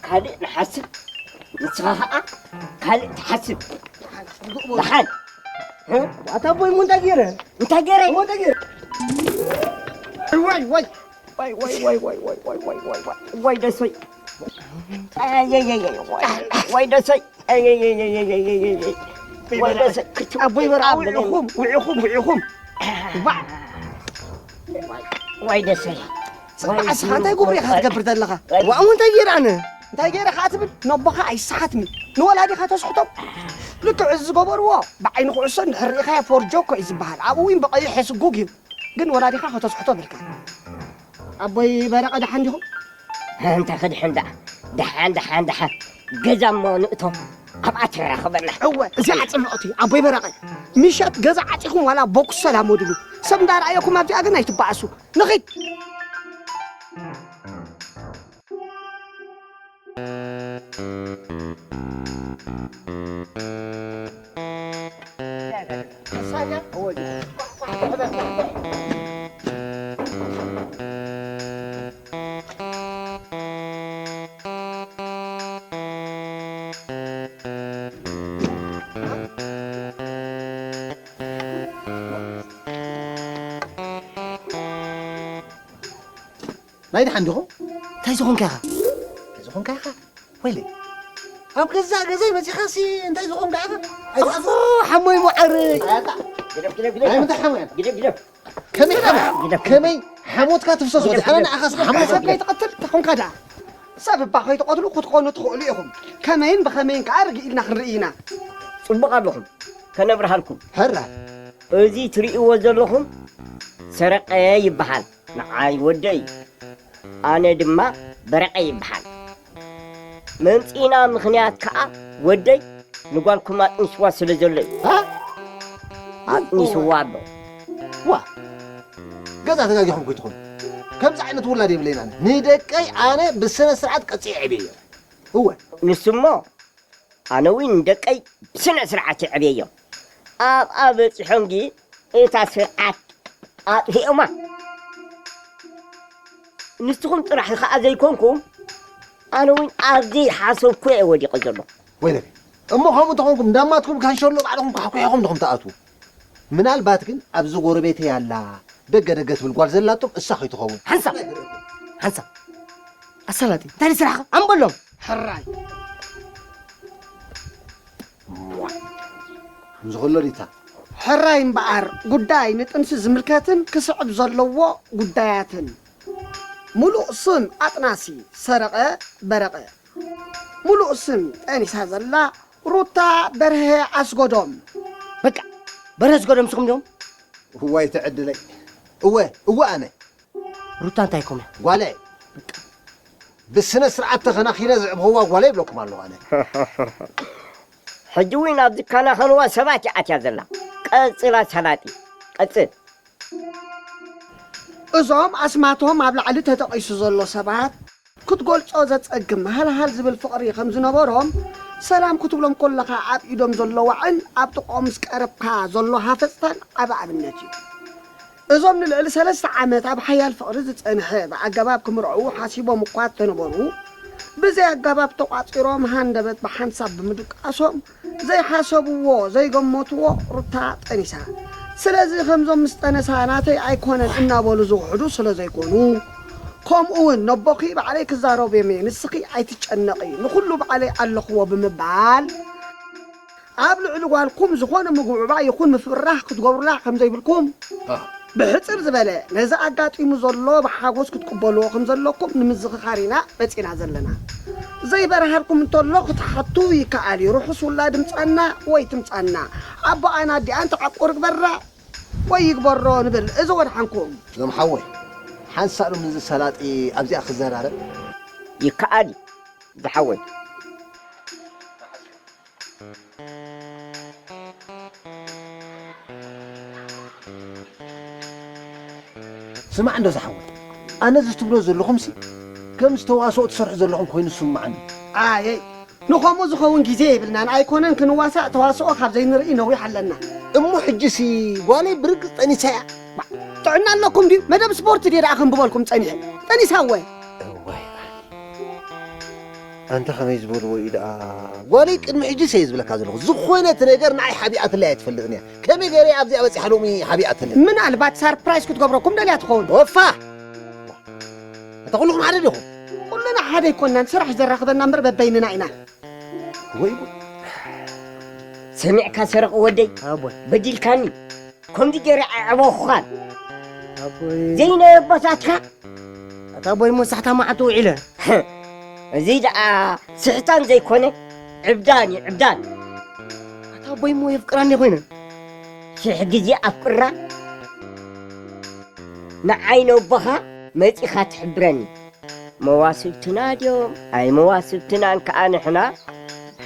ካልእ ንሓስብ፣ ንስኻ ኸዓ ካልእ ትሓስብ። ደሓን። እ? ኣታ ኣቦይ፣ እሞ እንታይ ገይረ? እንታይ ገይረ? እሞ እንታይ ገይረ? ዋይ፣ ዋይ። ዋይ፣ ዋይ፣ ዋይ፣ ዋይ፣ ዋይ፣ ዋይ፣ ዋይ፣ ዋይ፣ ዋይ፣ ዋይ፣ ደሰይ። ኣየየየ፣ ዋይ፣ ዋይ፣ ደሰይ። ኣየየየ፣ ዋይ፣ ደሰይ። ኣቦይ በርኣ፣ ውዒኹም፣ ውዒኹም፣ ውዒኹም። ዋ። ዋይ፣ ደሰይ። ጽባሕ ዋይ፣ ንስኻ እንታይ ጉብሪ ኢኻ ዋይ። ትገብር ዘለኻ? ዋይ። ዋእ፣ እንታይ ገይረ ኣነ? እንታይ ገይረ ኸኣ ትብል? ነቦኻ ኣይሰሓትኒ። ንወላዲኻ ተስሕቶም። ልክዕ እዚ ዝገበርዎ ብዓይኒ ኩዕሶ እንድሕር ርኢኻዮ ፎርጆ እኮ እዩ ዝበሃል። ኣብኡ እውን ብቐይሕ ስጉግ እዩ። ግን ወላዲኻ ከተስሕቶ ብልካ። ኣቦይ በረቐ፣ ደሓን ዲኹም? እንታይ ክድሕን ደኣ? ደሓን፣ ደሓን፣ ደሓን። ገዛ እሞ ንእቶ፣ ኣብኣ ትራኸበና። እወ፣ እዚኣ ጽብቕቲ፣ ኣቦይ በረቐ። ምሸት ገዛ ዓጺኹም ዋላ ቦክስ ሰላመዱሉ። ሰብ እንዳረኣየኩም ኣብዚኣ ግን ኣይትበኣሱ። ንኺድ። ናይ ደሓን ዲኹም? እንታይ ዝኾንካ ኢኻ? እንታይ ዝኾንካ ኢኻ? ወይለይ። ኣብ ገዛእ ገዛይ መጺኻሲ እንታይ ዝኾንካ ኢኻ? ኣይትሓፍር። ኦ፣ ሓሞይ መዓረይ። ኣታ፣ ግደፍ፣ ግደፍ፣ ግደፍ። ናይ ምንታይ ሓሞይ? ግደፍ፣ ግደፍ። ከመይ ሓሞይ? ግደፍ። ከመይ ሓሞትካ ትፍሰስ? ግደፍ፣ ወዲሓና ግደፍ። ንዓኻስ ሓሞት ሰብ ትብለኒ? ከይትቐትል ተኾንካ ደኣ። ሰብ እባ ከይትቐትሉ ክትኾኑ ትኽእሉ ኢኹም። ከመይን ብኸመይን ከኣ ርግእ ኢልና ክንርኢ ኢና። ጽቡቕ ኣለኹም። ከነብርሃልኩም። ሕራይ። እዚ ትርእይዎ ዘለኹም ሰረቐ ይበሃል። ንዓይ ወደይ፣ ኣነ ድማ በረቐ ይበሃል። መምጺእና ምኽንያት ከኣ ወደይ ንጓልኩም ኣጥኒስዋ ስለ ዘሎ እዩ። ሃ? ኣጥኒስዋ ኣሎ። ዋ፣ ገዛ ተጋጊኹም ከይትኾኑ። ከምዚ ዓይነት ውላድ የብለይናን። ንደቀይ ኣነ ብስነ ስርዓት ቀጽየ ዕብየዮ። እወ። ንሱሞ ኣነ እውን ንደቀይ ብስነ ስርዓት የዕብየዮም። ኣብኣ በጺሖም ግን እታ ስርዓት ኣጥፊኦማ። ንስኹም ጥራሕ ከኣ ዘይኮንኩም፣ ኣነ እውን ኣብ ዘይሓሰብኩ እየ ወዲቐ ዘለኹ። ወይለከ፣ እሞ ከምኡ እንተኾንኩም፣ እንዳማትኩም ካንሸሎ ባዕልኹም ኳሕኲሕኹም ዲኹም ትኣትዉ? ምናልባት ግን ኣብዚ ጎረቤተይ ኣላ፣ ደገ ደገ ትብል ጓል ዘላቶም እሳ ከይትኸውን። ሓንሳብ፣ ሓንሳብ። ኣሳላጢ፣ እንታይ ስራሕኻ? ኣምበሎም። ሕራይ። እሞ፣ ከምዚ ከሎ ዲታ? ሕራይ እምበኣር፣ ጉዳይ ንጥንሲ ዝምልከትን ክስዕብ ዘለዎ ጉዳያትን። ሙሉእ ስም ኣጥናሲ ሰረቐ በረቐ። ሙሉእ ስም ጠኒሳ ዘላ ሩታ በርሀ ኣስጎዶም። በቃ፣ በርሀ ኣስጎዶም ንስኹም ዲኹም? እዋይ ትዕድለይ። እወ፣ እወ ኣነ። ሩታ እንታይ ኮም እያ? ጓለይ። ብስነ ስርዓት ተኸናኺነ ዘዕብኸዋ ጓለይ ይብለኩም ኣለኹ ኣነ። ሕጂ እውን ኣብ ዝከናኸንዋ ሰባት እያ ኣትያ ዘላ። ቀጽላ ሰላጢ። ቀጽል። እዞም ኣስማቶም ኣብ ላዕሊ ተጠቒሱ ዘሎ ሰባት ክትገልጾ ዘጸግም ሃልሃል ዝብል ፍቕሪ ከም ዝነበሮም፣ ሰላም ክትብሎም ከለኻ ኣብ ኢዶም ዘሎ ዋዕን ኣብ ጥቕኦም ምስ ቀረብካ ዘሎ ሃፈጽታን ዓቢ ኣብነት እዩ። እዞም ንልዕሊ ሰለስተ ዓመት ኣብ ሓያል ፍቕሪ ዝጸንሐ ብኣገባብ ክምርዐዉ ሓሲቦም እኳ እንተነበሩ፣ ብዘይ ኣገባብ ተቋጺሮም ሃንደበት ብሓንሳብ ብምድቃሶም፣ ዘይሓሰብዎ፣ ዘይገመትዎ ሩታ ጠኒሳ። ስለዚ ከምዞም ምስ ጠነሳ ናተይ ኣይኮነን እናበሉ ዝውሕዱ ስለ ዘይኮኑ፣ ከምኡ እውን ነቦኺ ባዕለይ ክዛረብ እየ፣ ንስኺ ኣይትጨነቒ፣ ንኹሉ ባዕለይ ኣለኽዎ ብምባል፣ ኣብ ልዕሊ ጓልኩም ዝኾነ ምጉብዕባዕ ይኹን ምፍርራህ ክትገብሩላ ከም ዘይብልኩም፣ ኣህ። ብሕጽር ዝበለ፣ ነዚ ኣጋጢሙ ዘሎ ብሓጎስ ክትቅበልዎ ከም ዘለኩም ንምዝኽኻር ኢና መጺና ዘለና። ዘይበርሃልኩም እንተሎ ክትሓቱ ይከኣል እዩ። ርሑስ ውላድ ምጻና ወይ ትምጻና። ኣቦኣን ኣዲኣን ተዓቁር ግበራ ወይ ይግበሮ ንብል። እዚ ወድሓንኩም። እዞም ሓወይ፣ ሓንሳእ ሎም ንዚ ሰላጢ ኣብዚኣ ክዘራረብ። ይከኣል እዩ፣ ዝሓወይ። ስማዕ እንዶ ዝሓወይ፣ ኣነ እዚ ትብሎ ዘለኹምሲ ከም ዝተዋስኦ ትሰርሑ ዘለኹም ኮይኑ ዝስምዓኒ። ኣየይ፣ ንኸምኡ ዝኸውን ግዜ የብልናን። ኣይኮነን ክንዋሳእ ተዋስኦ ካብ ዘይንርኢ ነዊሕ ኣለና። እሞ ሕጂሲ ጓለይ ብርግጽ ጠኒሳ እያ? ጥዕና ኣለኩም ድዩ? መደብ ስፖርት ድየ ደኣ ከንብበልኩም ጸኒሐ? ጠኒሳ እወ። እዋይ። ኣንታ ከመይ ዝበልዎ እዩ ደኣ? ጓለይ ቅድሚ ሕጂ ሰየ ዝብለካ ዘለኹ። ዝኾነት ነገር ንዓይ ሓቢኣትለይ ኣይትፈልጥን እያ። ከመይ ገይረ እያ ኣብዚኣ በጺሓ ሎሚ ሓቢኣትለይ? ምናልባት ሳርፕራይዝ ክትገብረኩም ደልያ ትኸውን። ኦፋ! ኣታ ኩልኹም ሓደ ዲኹም? ኩልና ሓደ ኣይኮናን፣ ስራሕ ዘራኽበና እምበር በበይንና ኢና። ወይ ጉድ። ሰሚዕካ ሰረቕ ወደይ? ኣቦይ። በዲልካኒ። ከምዚ ገይረ ኣዕበኹኻን። ኣቦይ። ዘይናይ ኣቦታትካ? ኣታ ኣቦይ እሞ ሳሕታ መዓት ውዒለ። እዚ ደኣ ስሕታን ዘይኮነ ዕብዳን እዩ፣ ዕብዳን። ኣታ ኣቦይ እሞ የፍቅራኒ ኮይነ። ሽሕ ግዜ ኣፍቅራ። ንዓይ ነቦኻ መጺኻ ትሕብረኒ። መዋስብትና ድዮም ኣይ መዋስብትናን ከኣ ንሕና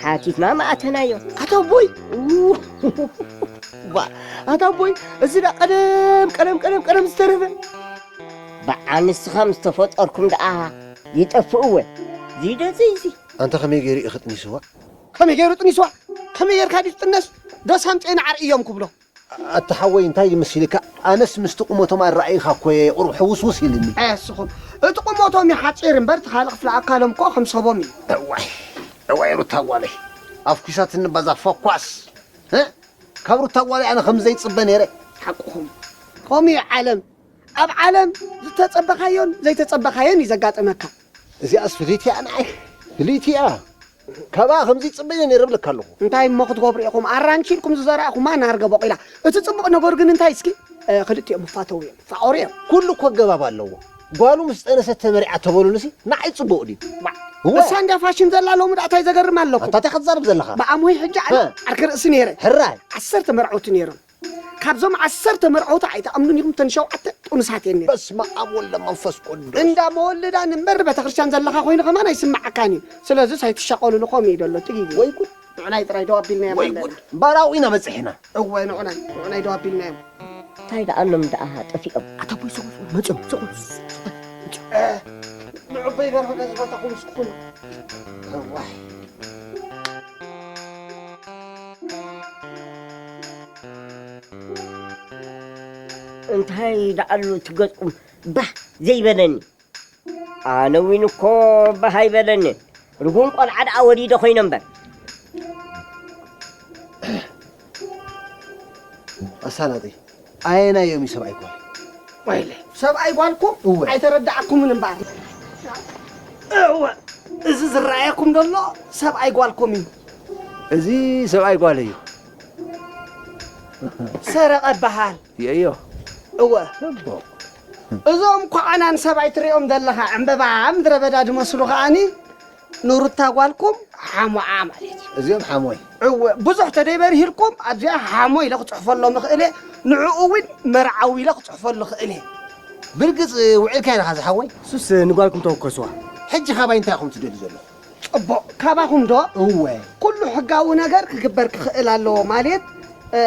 ሓቲትና መኣተናዮ። ኣታ ኣቦይ! ዋ፣ ኣታ ኣቦይ፣ እዚ ደኣ ቀደም፣ ቀደም፣ ቀደም፣ ቀደም ዝተረፈ። በዓል ንስኻ ምስ ተፈጠርኩም ደኣ ይጠፍእወ። ዝይደ ዘይዚ። ኣንታ ከመይ ገይሩ እዩ ክጥኒስዋ? ከመይ ገይሩ ጥኒስዋ? ከመይ ጌርካ ድዩ ትጥነስ? ዶስ ኣምጽኤ ንዓር እዮም ክብሎ። ኣታ ሓወይ፣ እንታይ ይመስልካ? ኣነስ ምስቲ ቁመቶም ኣረኣይኻ እኮ እየ ቁሩብ ሕውስውስ ኢልኒ። ኣይ፣ እስኹም፣ እቲ ቁመቶም እዩ ሓጺር እምበር፣ እቲ ካልእ ክፍሊ ኣካሎም እኮ ከም ሰቦም እዩ። እዋይ፣ እዋይ፣ ሩታ ጓለይ፣ ኣፍኲሳትኒ ባዛ ፎኳስ። እ? ካብ ሩታ ጓለይ ኣነ ከም ዘይጽበ ነይረ። ሓቅኹም። ከምኡ እዩ ዓለም። ኣብ ዓለም ዝተጸበኻዮን ዘይተጸበኻዮን እዩ ዘጋጥመካ። እዚኣስ ፍልይቲ እያ ንዓይ፣ ፍልይቲ እያ። ካብኣ ከምዚ ይጽበ ኢለ ነይረ እብለካ ኣለኹ። እንታይ እሞ ክትገብሩ ኢኹም? ኣራንሺ ኢልኩም ዝዘራእኹማ ናርገ ቦቒላ። እቲ ጽቡቕ ነገር ግን እንታይ እስኪ? እ፣ ክልቲኦም ይፋተዉ እዮም፣ ይፋቐሩ እዮም። ኩሉ እኮ ኣገባብ ኣለዎ። ጓሉ ምስ ጠነሰት ተመሪዓ ተበሉንሲ ንዓይ ጽቡቕ ድዩ? ዋ፣ እወ። እሳ እንድያ ፋሽን ዘላ ሎሚ ደኣ እንታይ ዘገርም ኣለኩም? ኣታ እንታይ ክትዛረብ ዘለኻ? ብኣሞይ ሕጂ ኣነ እ። ዓርኪ ርእሲ ነይረ። ሕራይ። ዓሰርተ መርዓውቲ ነይሮም። ካብዞም ዓሰርተ መርዓውቲ ኣይትኣምኑን ኢኹም፣ እተን ሸውዓተ ጥኑሳት እየን ነይረን። በስመ ኣብ ወወልድ ወመንፈስ ቅዱስ። እንዳ መወልዳን እምበር ቤተክርስትያን ዘለኻ ኮይኑ ከማን ኣይስምዓካን እዩ። ስለዚስ ኣይትሻቐሉሉ፣ ከምኡ እዩ ዘሎ እቲ ግዜ። ወይ ጉድ። ንዑናይ ጥራይ ደው ኣቢልናዮም ወይ ኣለና። ጉድ። እምበኣር ኣብኡ ኢና በጺሕና። እወ፣ ንዑናይ፣ ንዑናይ ደው ኣቢልናዮም። እንታይ ደኣ ኣሎም ደኣ ጠፊኦም? ኣታ ቦይ ሰቑፍ፣ መጺኦም፣ ሰቑፍ። እ፣ ንዑ በይ በርሆ ገዝባታኹም ስኩን። እዋይ። እንታይ ደኣሉ ትገጥቁም ባህ ዘይበለኒ? ኣነ ዊን እኮ ባህ ኣይበለኒ። ርጉም ቆልዓ ደኣ ወሊደ ኮይነ እምበር። ኣሳላጠይ፣ ኣየናይ እዮም ሰብኣይ ጓል? ወይለ፣ ሰብኣይ ጓልኩም እወ። ኣይተረዳእኩምን እምበኣር። እወ፣ እዚ ዝረኣየኩም ዘሎ ሰብኣይ ጓልኩም እዩ። እዚ ሰብኣይ ጓል እዩ። ሰረቐ በሃል። የዮ። እወ። እዞም ኳዕናን ሰብኣይ ትሪኦም ዘለኻ ዕምበባ ምድረ በዳ ዝመስሉ ከኣኒ ንሩታ ጓልኩም ሓሞኣ ማለት እዩ። እዚኦም ሓሞይ። እወ፣ ብዙሕ ተደይበርሂልኩም ኣብዚኣ ሓሞ ኢለ ክጽሕፈሎም እኽእል እየ። ንዕኡ እውን መርዓዊ ኢለ ክጽሕፈሉ እኽእል እየ። ብርግጽ ውዒልካ ኢኻ ዝሓወይ? ሱስ ንጓልኩም ተወከስዋ። ሕጂ ካባይ እንታይ ኢኹም ትደልዩ ዘለኹም? ጽቡቕ፣ ካባኹም ዶ? እወ። ኩሉ ሕጋዊ ነገር ክግበር ክኽእል ኣለዎ፣ ማለት፣ እ፣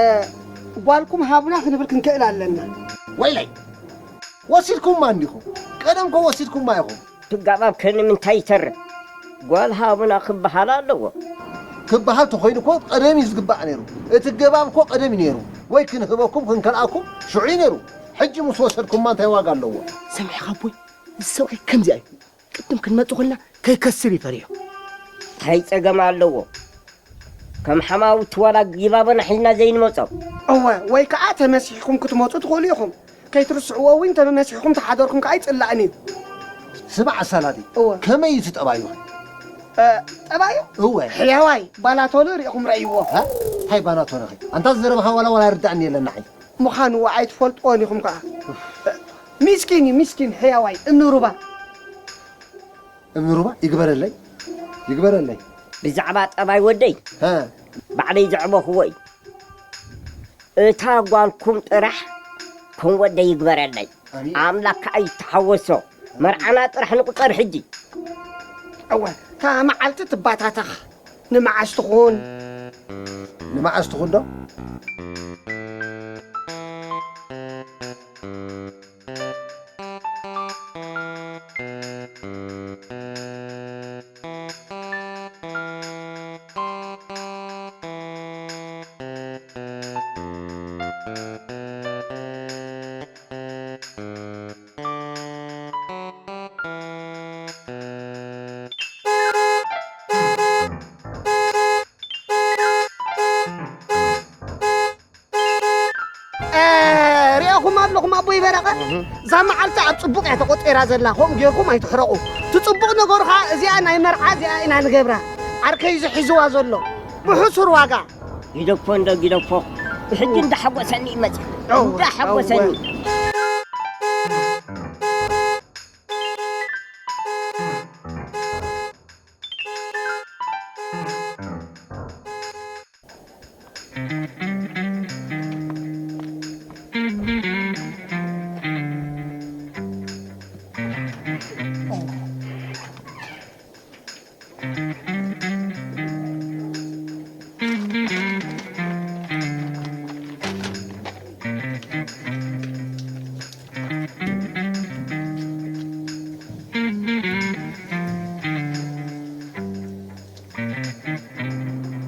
ጓልኩም ሃቡና ክንብል ክንክእል ኣለና። ወይለይ! ወሲድኩማ እንዲኹም። ቀደም እኮ ወሲድኩማ ኢኹም። ትጋባብ ከ ንምንታይ ይተርፍ? ጓል ሃቡና ክበሃል ኣለዎ። ክበሃል ተኾይኑ እኮ ቀደም እዩ ዝግባእ ነይሩ። እቲ ገባብ እኮ ቀደም እዩ ነይሩ። ወይ ክንህበኩም ክንከልኣኩም ሽዑ እዩ ነይሩ። ሕጂ ምስ ወሰድኩማ እንታይ ዋጋ ኣለዎ? ሰሚዕኻ ኣቦይ? እዚ ሰብኣይ ከምዚኣ እዩ። ቅድም ክንመጽእ ከለና ከይከስር እዩ ፈሪሑ። እንታይ ጸገም ኣለዎ? ከም ሓማውቲ ዋላ ጊባቦና ሒዝና ዘይንመጾ? እወ፣ ወይ ከኣ ተመሲሕኩም ክትመጹ ትኽእሉ ኢኹም። ከይትርስዕዎ እውን ተመሲሕኩም ተሓደርኩም ከኣ ኣይጽላእን እዩ። ስማዕ ኣሳላጢ፣ እወ። ከመይ እዩ እቲ ጠባዩ? እ፣ ጠባዩ? እወ። ሕያዋይ፣ ባላቶኒ ርኢኹም ረእይዎ። እ? እንታይ ባላቶኒ ኸ? ኣንታ ዝዘረብኻ ዋላ ዋላ ኣይርዳእን የለን ንዓይ። ምዃኑ ኣይትፈልጥዎን ኢኹም ከኣ። ሚስኪን እዩ፣ ሚስኪን ሕያዋይ፣ እምኒ ሩባ። እምኒ ሩባ ይግበረለይ፣ ይግበረለይ። ብዛዕባ ጠባይ ወደይ ሀ። ባዕለይ ዘዕበኽዎ እዩ። እታ ጓልኩም ጥራሕ ከም ወደይ ይግበረለይ። ኣሜን። ኣምላኽ ከኣ ይተሓወሶ። መርዓና ጥራሕ ንቁጸር ሕጂ። እወ፣ እታ መዓልቲ ትባታተኽ። ንመዓስ ትኹን? ንመዓስ ትኹን ዶ? ርኢኹም ኣለኹም ኣቦይ በረቐ? እዛ መዓልቲ ኣብ ጽቡቕ እያ ተቖጺራ ዘላ። ከምኡ ጌርኩም ኣይትሕረቑ። እቲ ጽቡቕ ነገሩ ኸኣ እዚኣ ናይ መርዓ እዚኣ ኢና ንገብራ። ዓርከይ እዚ ሒዝዋ ዘሎ ብሕሱር ዋጋ። ጊደፎ እንዶ ጊደፎ። ሕጂ እንዳሓጎሰኒ ይመጽእ። እወ፣ እንዳሓጎሰኒ። እወ።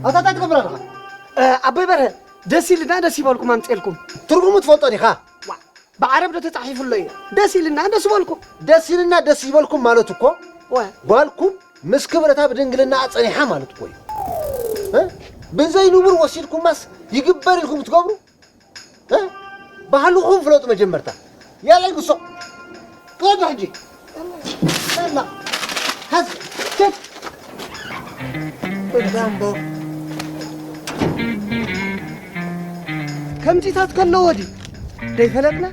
ኣታ እንታይ ትገብር ኣለኻ? እ፣ ኣቦይ በርሀ፣ ደስ ኢልና ደስ ይበልኩም ኣምፅኤልኩም። ትርጉሙ ትፈልጦ ዲኻ? ዋ፣ ብዓረብ ዶ ተፃሒፉ ኣሎ እዩ? ደስ ኢልና ደስ በልኩም። ደስ ኢልና ደስ ይበልኩም ማለት እኮ ወ። ጓልኩም ምስ ክብረታ ብድንግልና ጸኒሓ ማለት እኮ እዩ። እ? ብዘይ ንቡር ወሲድኩማስ ይግበር ኢልኩም ትገብሩ? እ? ባህልኹም ፍለጡ መጀመርታ። ያለይ ጉሶ። ቅረብ ሕጂ። ያላ። ሐዝ። ኬት። ቁዳምቦ። ከምዚታት ከለዎ ድዩ? ደይፈለጥና?